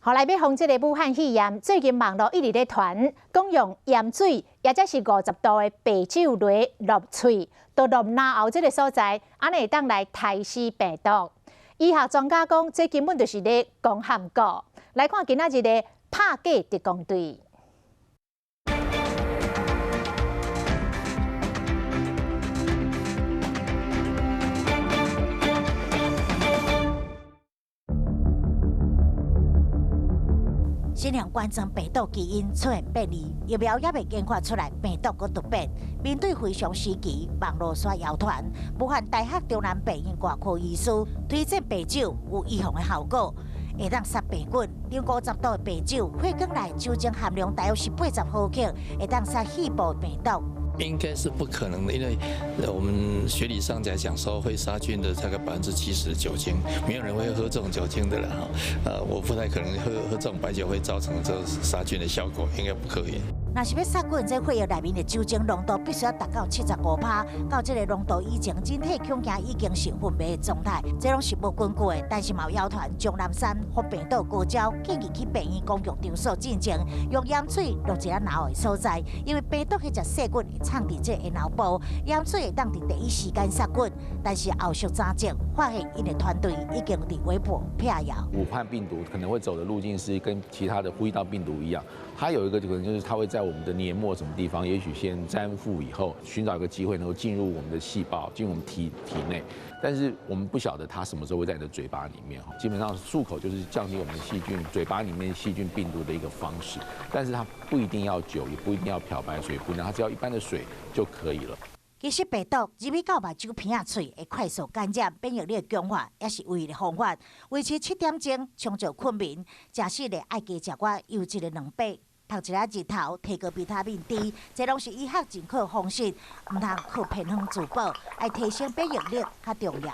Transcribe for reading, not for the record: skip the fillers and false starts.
好，來欲防這个武漢肺炎，最近網路一直咧傳，講用鹽水，抑者是50度的白酒來淥喙，都淥嚨喉這个所在，按呢會當來刣死病毒。醫學專家講，這根本就是咧講譀古。來看今仔日的拍假特工隊。新型冠狀病毒基因出現變異，疫苗猶未研發出來，病毒閣突變。面對非常時期，網路煞謠傳，武漢大學中南病院外科醫師推薦白酒有預防的效果，會當殺病菌。用50度的白酒，血管內酒精含量大約是80毫克，會當殺肺部病毒。應該是不可能的，因為我們學理上來講，說會殺菌的大概70%酒精，沒有人會喝這種酒精的啦。我不太可能喝這種白酒會造成這殺菌的效果，應該不可以。若是欲殺菌，這血液內面的酒精濃度必須要達到75%，到這個濃度以前，人體恐驚已經是昏迷的狀態，這攏是無根據的。但是嘛有謠傳，鍾南山發病毒高招，建議去病院公共場所進前，用鹽水淥一下嚨喉的所在，因為病毒彼隻細菌會藏佇這個咽喉部，鹽水會當佇第一時間殺菌。但是後續查證發現，𪜶的團隊已經佇微博闢謠。武漢病毒可能會走的路徑是跟其他的呼吸道病毒一樣，它有一個可能就是它會在我們的黏膜什麼地方，也許先粘附以後，尋找一個機會能夠進入我們的細胞，進入我們體內。但是我們不曉得它什麼時候會在你的嘴巴裡面。基本上漱口就是降低我們細菌嘴巴裡面細菌病毒的一個方式，但是它不一定要酒，也不一定要漂白水，不能，它只要一般的水就可以了。其實病毒入去到目睭鼻仔喙會快速感染，免疫力強化也是唯一的方法。維持7點鐘充足睏眠，食四個愛加食寡優質的卵白，曝一下日頭，提高維他命 D，這攏是醫學認可方式，毋通靠偏方自保，愛提升免疫力較重要。